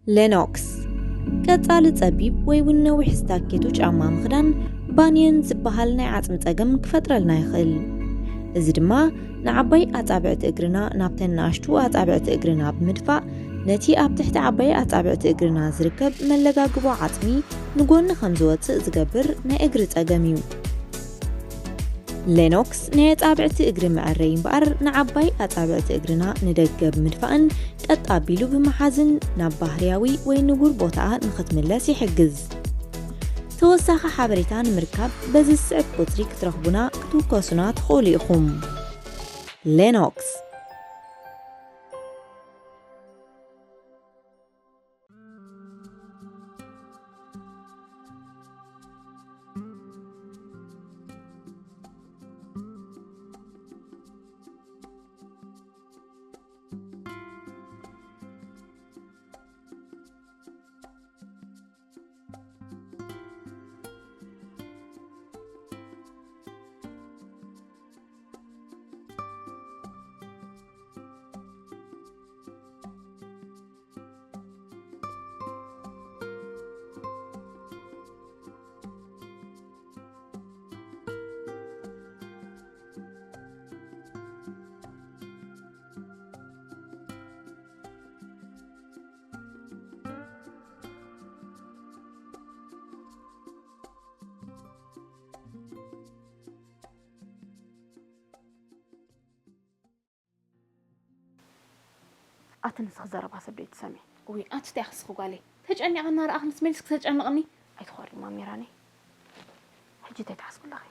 ሌኖክስ ቀጻሊ ጸቢብ ወይ እውን ነዊሕ ስታኬቶ ጫማ ምኽዳን ባንየን ዝበሃል ናይ ዓጽሚ ጸገም ክፈጥረልና ይኽእል። እዚ ድማ ንዓባይ ኣጻብዕቲ እግርና ናብተን ንኣሽቱ ኣጻብዕቲ እግርና ብምድፋእ ነቲ ኣብ ትሕቲ ዓባይ ኣጻብዕቲ እግርና ዝርከብ መለጋግቦ ዓጽሚ ንጎኒ ከም ዝወጽእ ዝገብር ናይ እግሪ ጸገም እዩ። ሌኖክስ ናይ ኣጻብዕቲ እግሪ መዐረይ እምበኣር ንዓባይ ኣጻብዕቲ እግርና ንደገ ብምድፋእን ቀጥ ኣቢሉ ብምሓዝን ናብ ባህርያዊ ወይ ንቡር ቦታኣ ንኽትምለስ ይሕግዝ። ተወሳኺ ሓበሬታ ንምርካብ በዚ ዝስዕብ ቁጽሪ ክትረኽቡና ክትውከሱና ትኽእሉ ኢኹም። ሌኖክስ። ኣቲ ንስኺ ዘረባ ሰብ ዶ ይትሰሚ? ውይ ኣንቲ እንታይ ክስኺ ጓለይ፣ ተጨኒቐ እናረኣኽንስ መሊስኪ ተጨንቕኒ። ኣይትኾሪ ማሚራኒ፣ ሕጂ እንታይ ትሓስቢ ኣለኺ?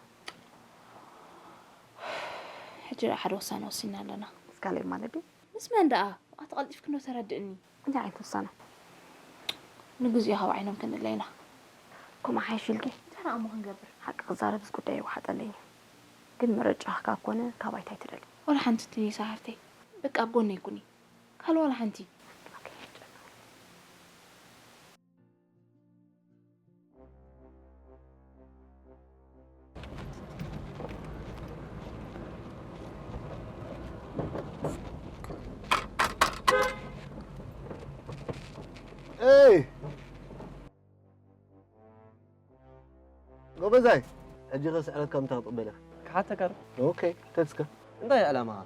ሕጂ ደኣ ሓደ ውሳነ ወሲና ኣለና። ምስ ካልእ ማለት ድዩ? ምስ መን ደኣ? ኣቲ ቀልጢፍኪ እንዶ ተረድእኒ። እንታይ ዓይነት ውሳነ? ንግዚኡ ካብ ዓይኖም ክንእለ ኢና። ከምኡ ሓይሽ ኢልኪ? እንታይ ደኣ እሞ ክንገብር? ሓቂ ክዛረብስ ጉዳይ ይወሓጠለይ እዩ። ግን ምርጫ ክካ ኮነ ካባይ እንታይ ትደሊ? ዋላ ሓንቲ ትንሳ ሃርተይ። በቃ ኣብ ጎነይ ኩኒ። ካልእ ዋላ ሓንቲ። Ej! ጎበዛይ፣ ሕጂ ከ ስዕረት ካብ ምንታይ ክቕበል ኢኻ? ክሓተካ ዶ? ኦኬ፣ ተስከ። እንታይ እዩ ዕላማኻ?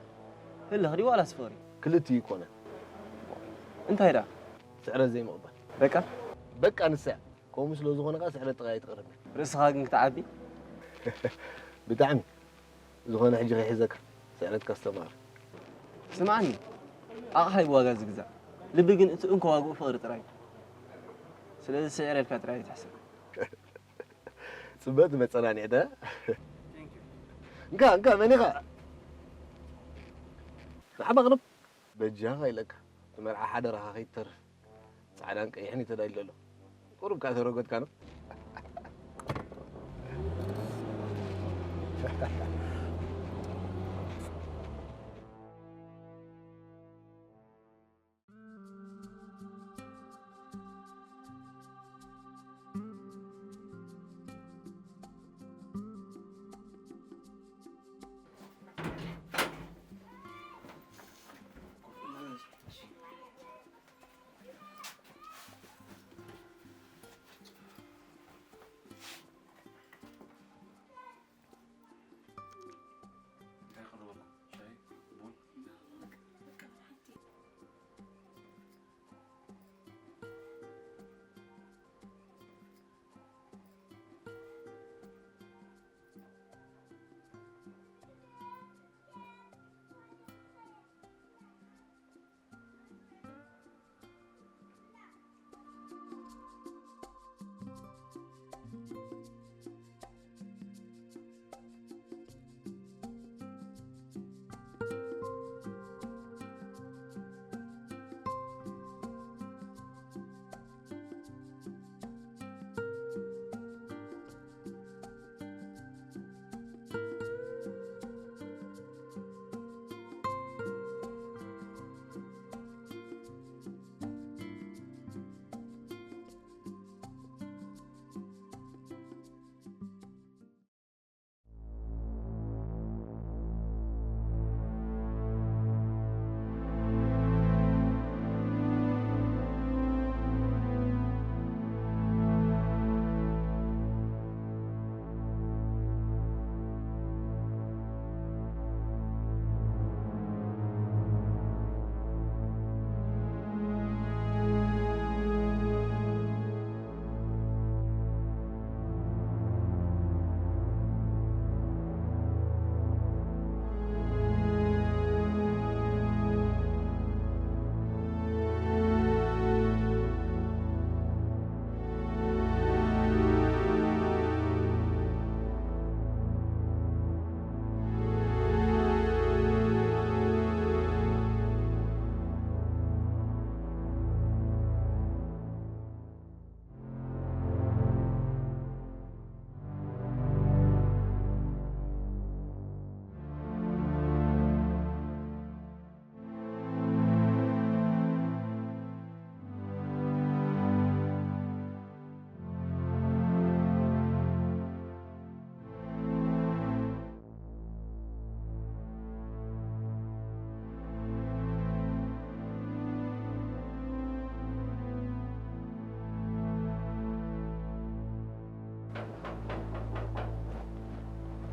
ህልኽ ድዩ ዋላስ ፍቕሪ? ክልቲኡ ይኮነ። እንታይ ደኣ? ስዕረት ዘይምቕባል። በቃ? በቃ ንሳ እያ። ከምኡ ስለ ዝኾነ ከኣ ስዕረት ጥራይ ኣይትቕረብ። ርእስኻ ግን ክትዓቢ? ብጣዕሚ። ዝኾነ ሕጂ ከይሕዘካ፣ ስዕረትካ ኣስተማቕር። ስምዓኒ፣ ኣቕሓ እዩ ብዋጋ ዝግዛእ፣ ልቢ ግን እቲ እንኮ ዋግኡ ፍቕሪ ጥራይ እዩ። ስለዚ ስዕረ ኢልካ ጥራይ ኣይትሕሰብ። ጽብቕቲ መጸናንዒት፣ እ? እንካ፣ እንካ፣ መን ኢኻ? ንዓባ ቅርብ። በጃኻ ኢለካ፣ እቲ መርዓ ሓደራኻ ከይትተርፍ። ጻዕዳን ቀይሕን እዩ ተዳልዩ ዘሎ። ቁሩብ ከኣ ተረጎድካ ነው።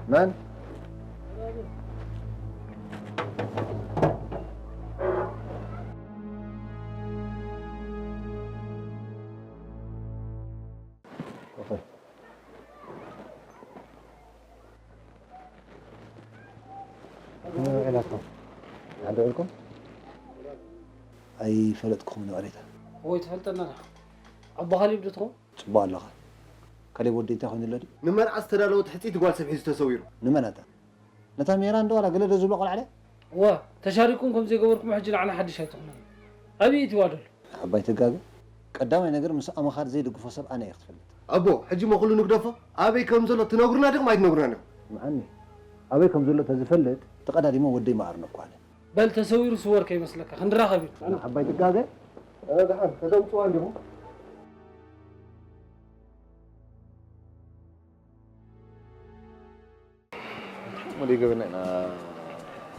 መን? ኮፈ። ከመይ ውዒላትኩም? ደሓን ዶ ውዒልኩም? ኣይፈለጥኩኹምን ይቕሬታ። እወ፣ ኣይትፈልጠናን ኢኻ። ኣቦ ካሌብ ዶ ትኸውን? ጽቡቕ ኣለኻ። ካሌብ ወደይ እንታይ ኮይኑ ኣሎ ድዩ? ንመርዓ ዝተዳለወት ሕጽይቲ ጓል ሰብ ሒዙ ተሰዊሩ። ንመን ኣታ? ነታ ሜራ እንዶ ዋላ ገለ ዶ ዝብሎ ቆልዓ ድያ? እወ፣ ተሻሪኩም ከም ዘይገበርኩም ሕጂ ንዓና ሓድሽ ኣይትኹነና። ኣበይ እትዋደሉ? ዓባይ ትጋገ። ቀዳማይ ነገር ምስ ኣመኻር ዘይድግፎ ሰብ ኣነ እየ ክትፈልጥ። ኣቦ፣ ሕጂ እሞ ኩሉ ንግደፎ። ኣበይ ከም ዘሎ ትነግሩና ዲኹም ኣይትነግሩናን ኢኹም? ምዓኒ፣ ኣበይ ከም ዘሎ ተዝፈልጥ ተቐዳዲሞ ወደይ መኣርነ እኮ ኣነ። በል ተሰዊሩ ስወር ከይመስለካ፣ ክንራኸብ ኢና። ኣነ ዓባይ ትጋገ። ኣነ ደሓን፣ ከተምጽዋ እንዲኹም። ሙሉ ይገብርና ኢና።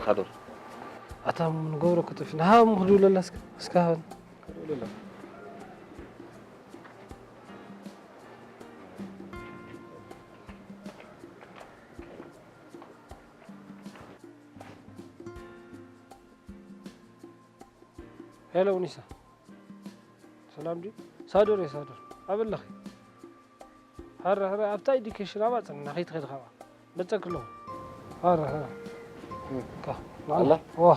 ሳዶር። ኣታ ንገብሮ ክትፍ ንሃ ምኽዱ ለላ እስከ እስከ ሃበን። ሄሎ ኒሳ፣ ሰላም ድዩ? ሳዶር እየ ሳዶር፣ ኣበይ ኣለኺ? ሐረ ሐረ ኣብታ ኤዲኬሽን ኣብኣ ጽንሕና ከይትኸዲ ካብኣ መጸኪ ኣለኹ። ሐረ ሐረ ካ ኣላ? ዋ።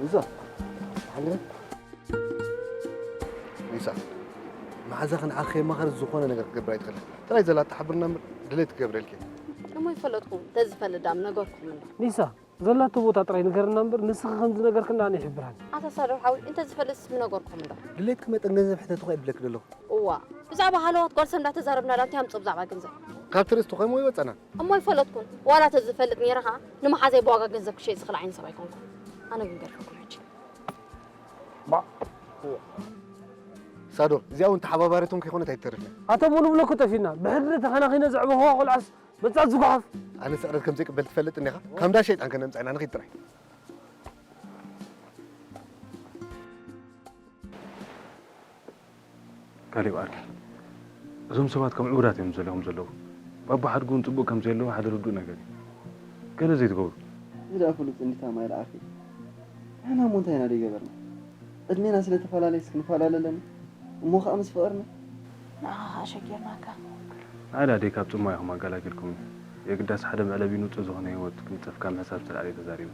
እዛ ሓግረ ኒሳ፣ መሓዛኺ ንዓኺ ከየማኸረት ዝኾነ ነገር ክትገብር ኣይትኽእልን። ጥራይ ዘላ ትሓብርና እምበር ድሌት ክገብረልኪ እየ። እሞ ይፈለጥኩም፣ ተዝፈልጥ ዳም ነገርኩም እንዶ። ኒሳ፣ ዘላቶ ቦታ ጥራይ ንገርና እምበር፣ ንስኺ ከም ዝነገርክና ኣነ ይሕብራኒ። ኣታ ሳዶር ሓወይ፣ እንተ ዝፈልጥስ ምነገርኩም እንዶ። ድሌትኪ መጠን ገንዘብ ሕተትኹ ኣይብለኪ ዘለኹ። እዋ፣ ብዛዕባ ሃለዋት ጓል ሰብ እንዳተዛረብና ዳ እንታይ ኣምጽኦ ብዛዕባ ገንዘብ? ካብቲ ርእስቲ ኮይሞ ይወጸና። እሞ ይፈለጥኩን፣ ዋላ ተዝፈልጥ ነይረ ኸኣ፣ ንመሓዛይ ብዋጋ ገንዘብ ክሸይጥ ዝኽእል ዓይነት ሰብ ኣይኮንኩን። ኣነ ግን ገርፈኩም ሕጂ። ባ-፣ ሳዶር፣ እዚኣ እውን ተሓባባሪቶም ከይኮነት ኣይትተርፍን። ኣታ ሙሉ ብለኩ ጠፊና፣ ብሕድሪ ተኸናኺነ ዘዕበኹዋ ቆልዓስ መጻት ዝጓሓፍ። ኣነ ስዕረት ከም ዘይቅበል ትፈልጥ እንዲኻ? ካብ እንዳ ሸይጣን ከነምጽኣና ንኺድ ጥራይ። ካሌብ ዓርከይ፣ እዞም ሰባት ከም ዕቡዳት እዮም ዝዘልዎም ዘለዉ። ባባ ሓድጉ እውን ጽቡቕ ከም ዘየለዎ ሓደ ርዱእ ነገር እዩ። ገለ ዘይትገብሩ? እዚ ደኣ ፍሉጥ እንዲታ ማይ ለኣኺ። ንሕና እሞ እንታይ ኢና ደይገበርና? ዕድሜና ስለ ተፈላለየስ ክንፈላለ ኣለና? እሞ ኸኣ ምስ ፍቕርና? ንዓኻ ኸኣ ሸጊርናካ። ንዓይ ኣደይ ካብ ጽማ ኢኹም ኣገላጊልኩምኒ። የግዳስ ሓደ መዕለቢ ንጹህ ዝኾነ ህይወት ክንጸፍካ ምሕሳብ ዝተላዕለ ተዛሪበ።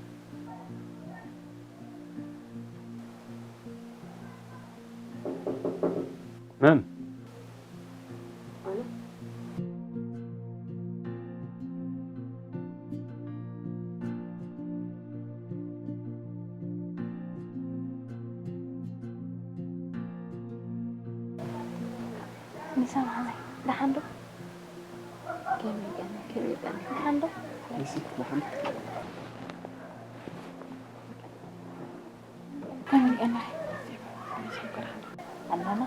መን? ኣነ። ኒሳ መሓዛይ፣ ደሓን ዶ? ከመይ ቀኒ፣ ከመይ ቀኒ፣ ደሓን ዶ? ኒሲ፣ ደሓን። ከመይ ቀኒ? ኣለና።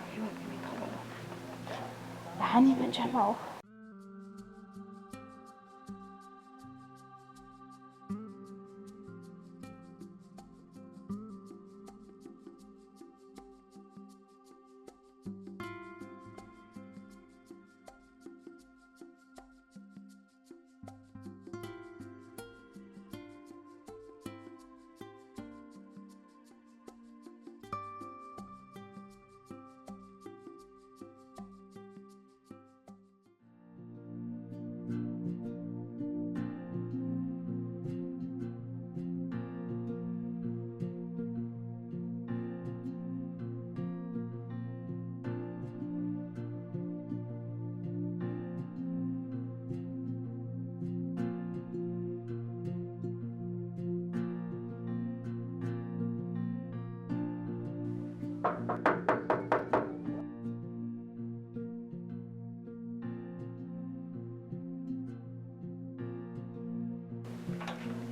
ህይወት ከመይ ትኽእል? ደሓን እዩ መቸም ኣብኡ።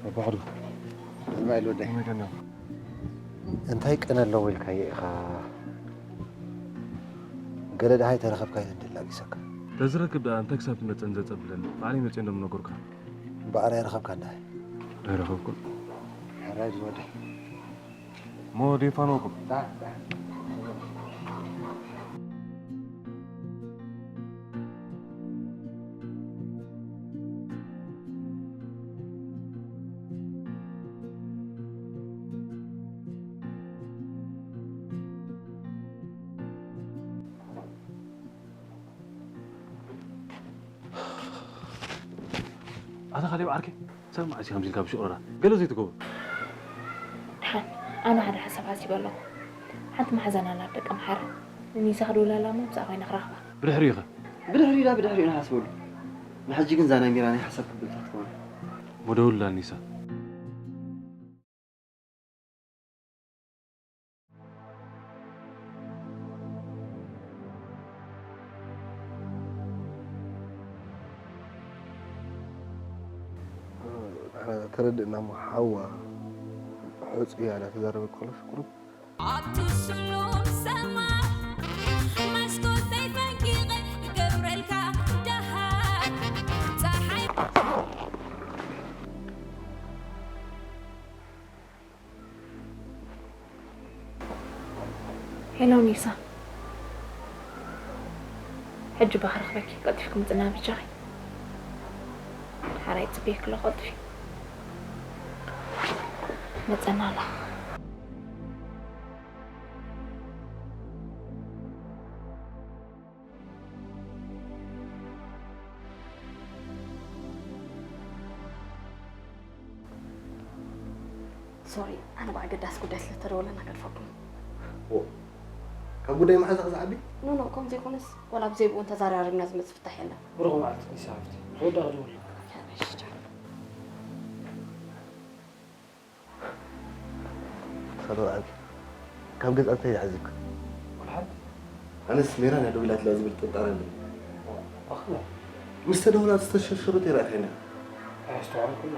ኣቦ ሓድጉ። እንታይ ኢሉ ወደይ? እንታይ ቀነ ኣለዎ ኢልካዮ ኢኻ? ገለ ደሃይ ተረኸብካ ኢለ እንድላጊሰካ። ተዝረክብ ደኣ እንታይ ክሳብ ትመጽእን ዘጸብለኒ? ባዕለይ መጽእ እንደምነገርካ። እምበኣር ኣይረኸብካን ደሃይ? ኣይረኸብኩን። ሕራይ ዝወደ። እሞ ዴፋኖኩም። ኣታ ካሌብ ዓርከይ፣ ሰብ መዓስ እዩ ከምዚ ኢልካ ብሽቑረራ ገለ ዘይትገብሮ? ደሓን፣ ኣነ ሓደ ሓሳብ ሓሲበ ኣለኹ። ሓንቲ መሓዛን ኣላ ኣብ ደቀምሓረ። ንኒሳ ክድውለላ እሞ ምስኣ ኮይነ ክረኽባ። ብድሕሪኡ ኸ? ብድሕሪኡ ኢላ ብድሕሪኡ ንሓስበሉ። ንሕጂ ግን እዛ ናይ ሚራ ናይ ሓሳብ ክብልታ ክትኸውን። እሞ ደውልላ ኒሳ። ተረድእና እሞ ሓዋ ሕጹ እያ ኢላ ተዛረበት ከሎ ሽኩሩ። ኣብቲ ስሉም ሰማይ መስኮተይ ፈንቂቐ ክገብረልካ ደሃይ ጸሓይ። ሄሎ ኒሳ፣ ሕጂ እባ ክረኽበኪ ቀልጢፍኪ ምጽና በጃኺ። ሓራይ ጽበየኪ ኣለኹ ቀልጥፊ። መጸና ኣለኹ። ሶሪ፣ ኣነ ብኣገዳሲ ጉዳይ ስለ ተደወለና ገድፈኩም። ኦ፣ ካብ ጉዳይ መሓዛኺ ዝዓቢ? ኖ፣ ኖ፣ ከምኡ ዘይኮነስ፣ ዋላ ብዘይ ብኡ እንተዘራሪብና ዝመጽእ ፍታሕ የለን። ብሩኽ መዓልቲ ኒሳ ሓፍቲ። ክወዳ ክድውል። እሺ፣ ቻው። ሰላም ዓቢ። ካብ ገዛ እንታይ ይዓዚብካ? ወላ ሓንቲ። ኣነስ ሜራ እያ ደዊላትላ ዝብል ጥርጣረ ኣለኒ። ኣኽላ። ምስ ተደውላ ዝተሸርሸሩት ይረኣኻይና። ኣየስተውዓልኩላ።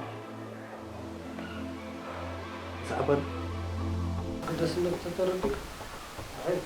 ሰዓባን ኣገዳስነት ተተረዲእካ። ኣይ፣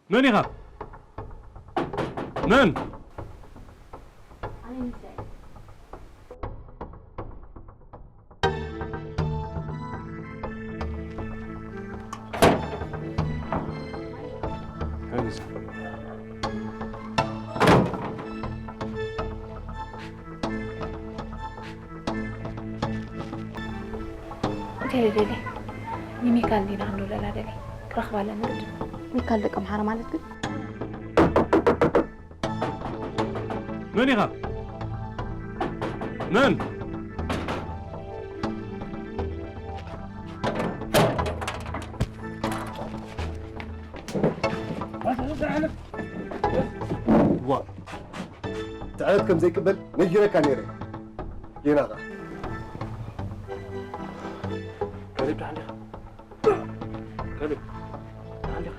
መን ኢኻ? መን? እንታይ ደሊ? ንሚካል እንዲና ክንደውለላ ደሊ። ክረኽባ ኣለኒ ግድን። ሚካል ደቂ ኣምሓራ ማለት ግን? መን ኢኻ? መን? ዋ፣ ትዕረት ከም ዘይቅበል ነጊረካ ነይረ። ጌና ኸኣ። ከልብ ደሓን ዲኻ? ከልብ፣ ደሓን ዲኻ?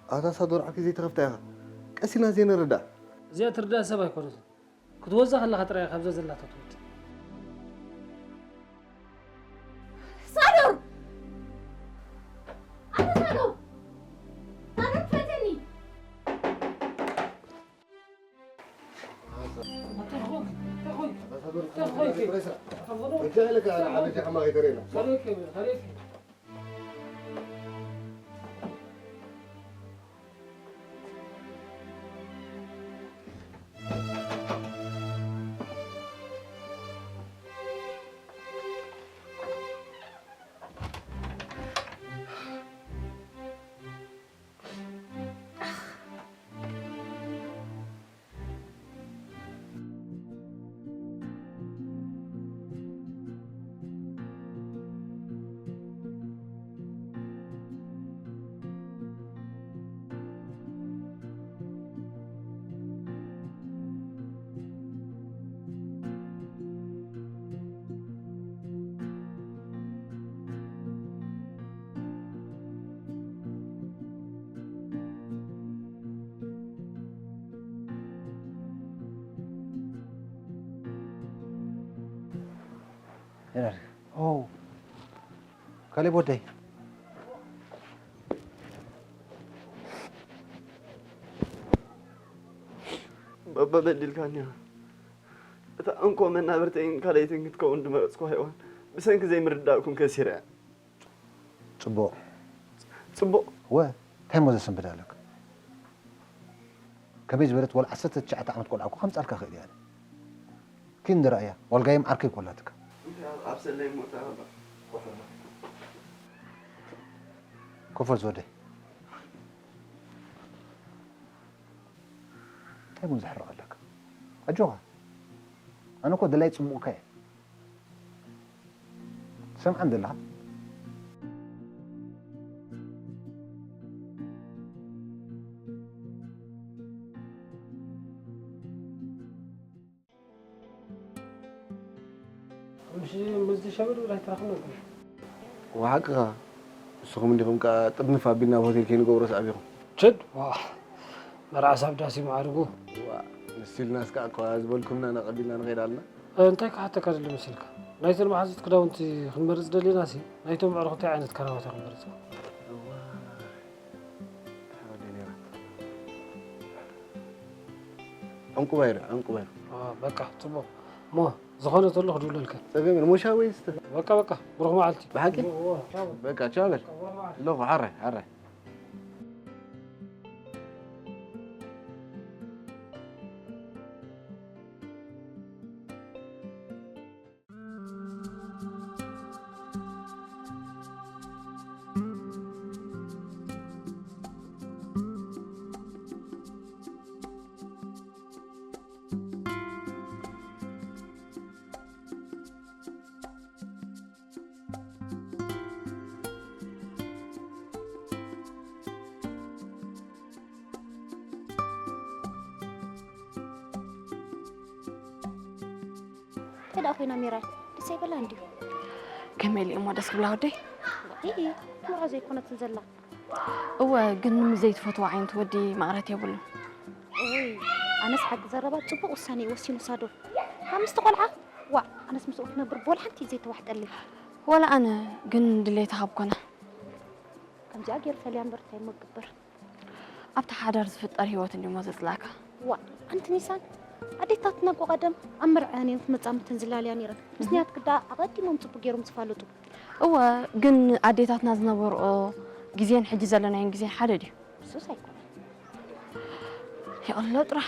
ኣታ ሳዶር ዓርኪ ዘይተኸፍታ ኢኻ። ቀስ ኢልና ዘይንርዳእ። እዚኣ ትርዳእ ሰብ ኣይኮነትን። ክትወዛ ከለኻ ጥራይ እያ ካብዛ ዘላታ ትወጽእ። ሳዶር! ኣታ ሳዶር! ሳዶር ክፈተኒ! ኣታ ኾንክ፣ ኣታ ኾንክ፣ ኣታ ኾንክ። ሄራሪ። ኦ። ካሌብ ወደይ። ባባ በዲልካኒ ኢኻ። እታ እንኮ መናብርተይን ካልኣይትን ክትከውን ዝመረጽኩ ሃይዋን ብሰንኪ ዘይምርዳእኩም ከሲረ እያ። ጽቡቕ። ጽቡቕ። ወ፣ እንታይ እሞ ዘሰንብድ ኣለካ? ከመይ ዝበለት ጓል ዓሰርተ ትሽዓተ ዓመት ቆልዓ እኮ ከምጻልካ ክእል እያ። ኪን ንረኣያ፣ ዋልጋይም ዓርከይ እኮ ኣላትካ። እንታይ ኣብ፣ ኣብ ሰለይ ሞታ ኣባ? ኮፈል ዝወደይ። እንታይ እውን ዘሕርቕ ኣለካ? ኣጆኻ። ኣነ እኮ ደላይ ጽቡቕካ እየ። ትሰምዓን ዘለኻ? ምሽ ምስቲ ሸበል ብላይ ትረኽብና እኮ። ወሓቅኻ። ንስኹም እንዲኹም ከኣ ጥርንፍ ኣቢልና ኣብ ሆቴል ከይንገብሮ ሰኣቢኹም። ችድ፣ ዋ። መርዓ ሳብ ዳስ ይመዓርጉ። ዋ፣ ንስ ኢልናስ ከኣ እኳ ዝበልኩምና እናቐቢልና ንኸይድ ኣለና። እንታይ ክሓተካ ደሊ መሲልካ? ናይተን መሓዙት ክዳውንቲ ክንመርጽ ደሊናሲ፣ ናይቶም ኣዕሩኽ እንታይ ዓይነት ከራባታ ክንመርጽ? እዋ፣ ተሓወደ ነይራ። ዕንቁባይ ዶ? ዕንቁባይ። ኦ፣ በቃ፣ ጽቡቕ። እሞ፣ ዝኾነ ተሎ ክድውለልካ። ጸገም የለን። ሞሻ ወይስ ተ- በቃ፣ በቃ፣ ብሩኽ መዓልቲ። ብሓቂ? እዎ፣ እዎ፣ ቻው። በቃ፣ ቻው በል። በቃ፣ ብሩኽ መዓልቲ። ኣለኹ፣ ሓራይ፣ ሓራይ። እንታይ ደኣ ኮይና ሜራል? ደስ ኣይበላን ድዩ? ከመይ ኢሉ እሞ ደስ ክብላ ወደይ? ኢሂ፣ ንዑ ዘይኮነትን ዘላ። እወ፣ ግን ምስ ዘይትፈትዎ ዓይነት ወዲ መቕረት የብሉን። እውይ፣ ኣነስ ሓቂ ዘረባ ጽቡቕ ውሳነ እዩ ወሲኑ ሳዶር። ካብ ምስቲ ቆልዓ፣ ዋእ፣ ኣነስ ምስኡ ክነብር ብወላ ሓንቲ ዘይተዋሕጠለይ። ወላ ኣነ፣ ግን ድሌታ ካብ ኮነ። ከምዚኣ ገይሩ ፈልያ እምበር እንታይ እሞ ክግበር? ኣብቲ ሓዳር ዝፍጠር ህይወት እንድዩ እሞ ዘጽላእካ። ዋእ፣ ኣንቲ ኒሳን፣ ኣዴታትና እኮ ቀደም ኣብ መርዐአን እየን ክመጻምተን ዝላለያ ነይረን። ምስንያት ግዳ ኣቐዲሞም ጽቡቕ ገይሮም ዝፋለጡ። እወ፣ ግን ኣዴታትና ዝነበርኦ ግዜን ሕጂ ዘለናዮን ግዜን ሓደ ድዩ? እሱስ ኣይኮነን። ይቕሎ ጥራሕ።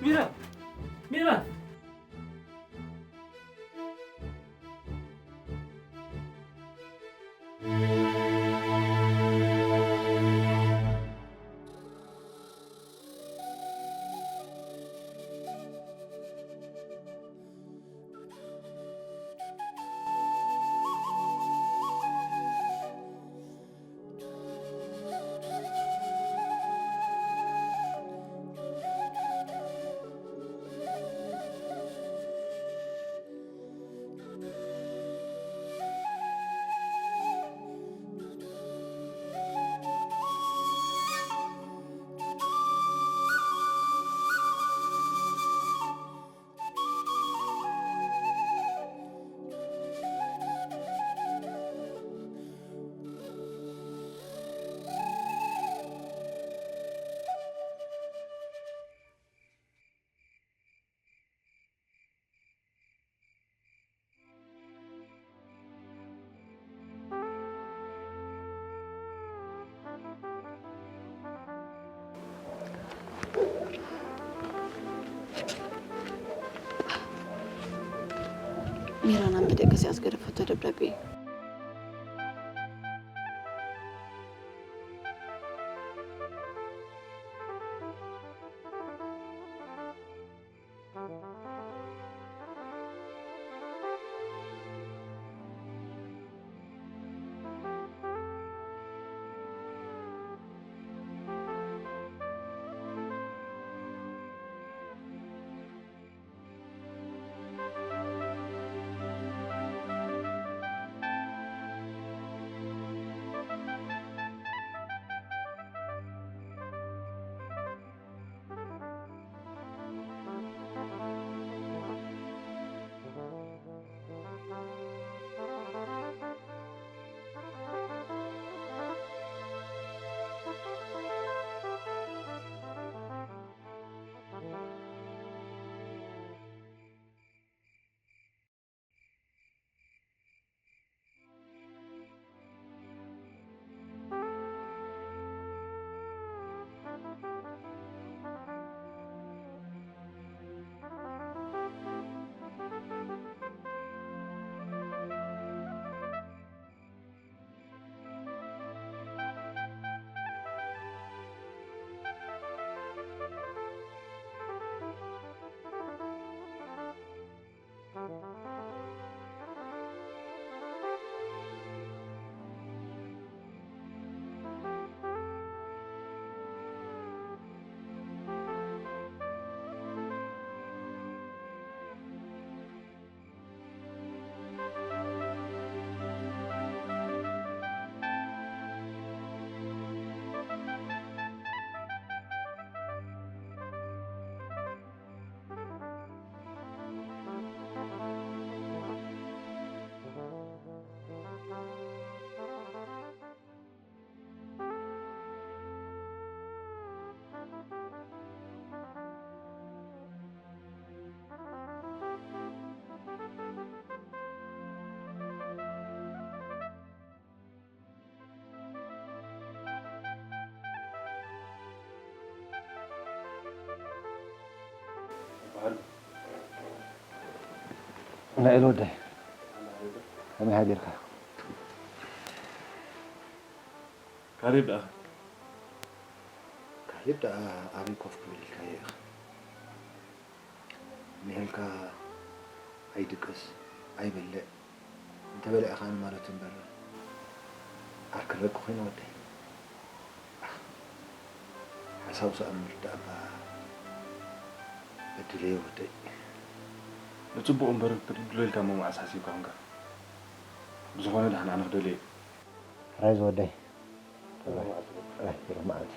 ሚራ! ሚራ! ሚራና ብደገ ስያ ዝገደፈቶ ደብዳቤ እዩ። ናኤል ወደይ፣ ከመይ ሓዲርካ? ካሌብ ደኣ? ካሌብ ደኣ ኣበይ ኮፍ ክብል ኢልካዮ ኢኻ? ንሄልካ ኣይድቅስ ኣይበልዕ፣ እንተበልዐ ከኣ ንማለቱ እምበር ዓርኪ ረቂ ኮይኑ ወደይ። ሓሳቡ ሰኣን ምርዳእ እባ በድለዮ ወደይ። ንጽቡቕ እምበር ክትብድሎ ኢልካ እሞ መዓስ ሓሲብካ ኮንካ? ብዝኾነ ደሓን ኣነ ክደልዮ እየ። ሕራይ ዝወደይ። ሕራይ፣ ሕራይ፣ ብሩኽ መዓልቲ።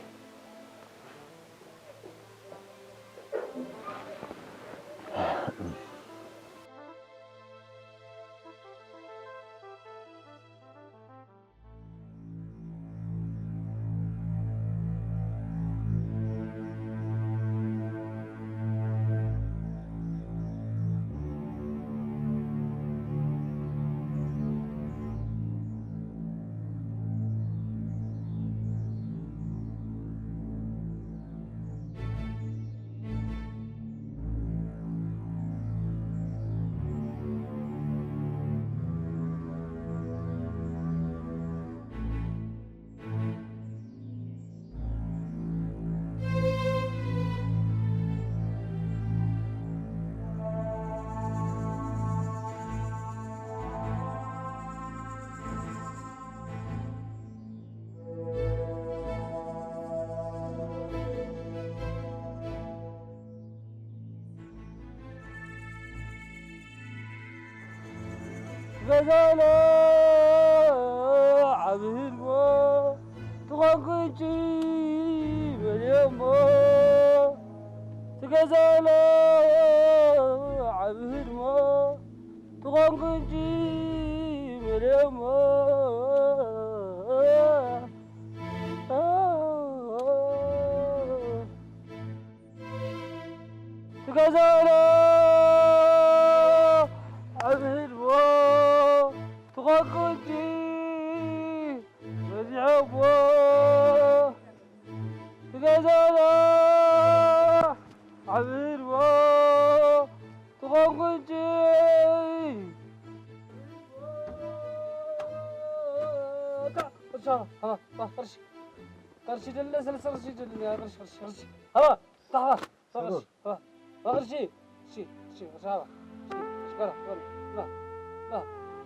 ገዛሎ ዓቢ ህድሞ ትኾን ቅንጪ በልዮሞ። ትገዛሎ ዓቢ ህድሞ ትኾን ቅንጪ በልዮሞ። ትገዛሎ ዓቢ ህድሞ ትኾን ቅንጪ በዚሖሞ። ትገዛሎ ዓቢ ህድሞ ትኾን ቅንጪ። ቅርሺ፣ ሃባ፣ ሃባ፣ ቅርሺ። ቅርሺ ደለ፣ ሰለስተ ቅርሺ ደለ፣ ቅርሺ፣ ቅርሺ፣ ቅርሺ። ሃባ፣ ሃባ፣ ሃባ፣ ቅርሺ፣ ሃባ፣ ሃባ፣ ቅርሺ። እሺ፣ እሺ፣ ቅርሺ፣ ሃባ። እሺ፣ እሺ፣ ጋራ፣ ጋራ፣ ና፣ ና፣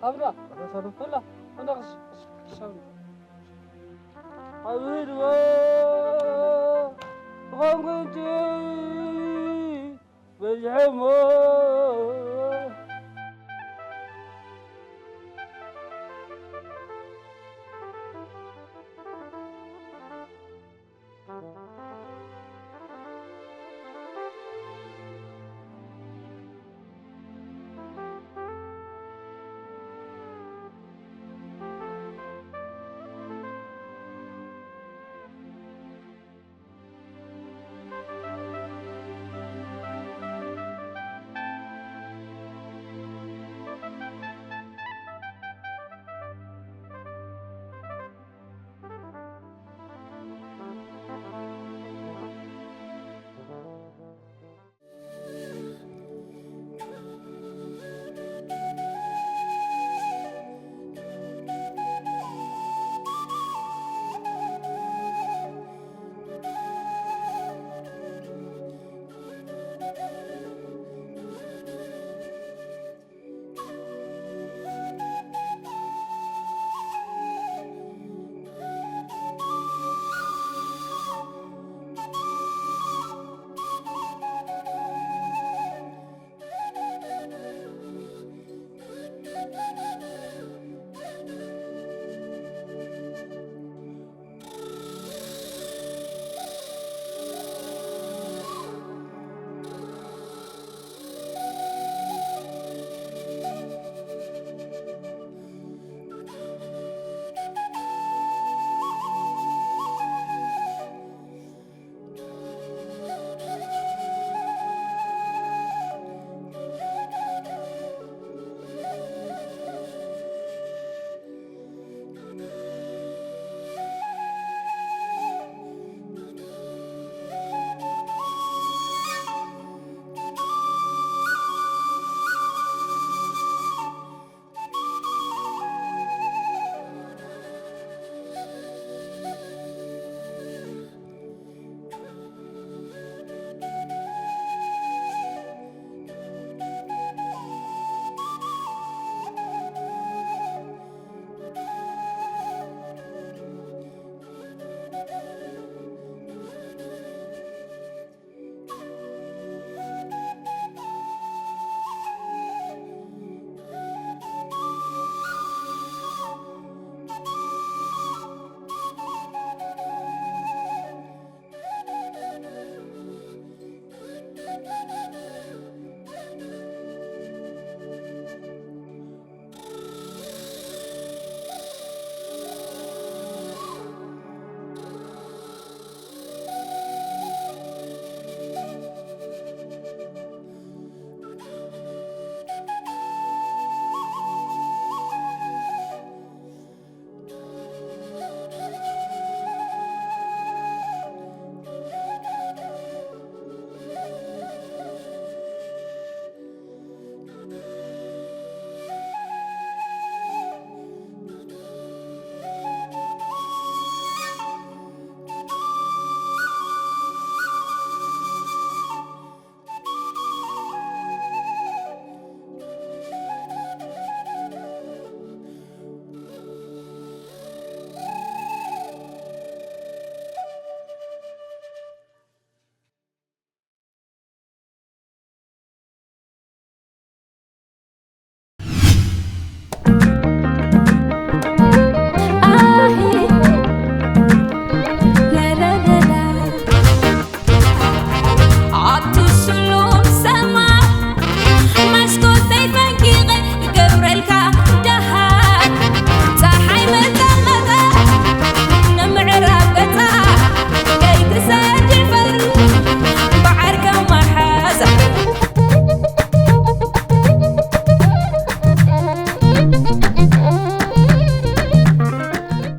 ሃብና፣ ሃብና፣ ሃብና፣ ቅርሺ፣ ቅርሺ፣ ሃብና። ዓቢ ህድሞ ትኾን ቅንጪ በዚሖሞ።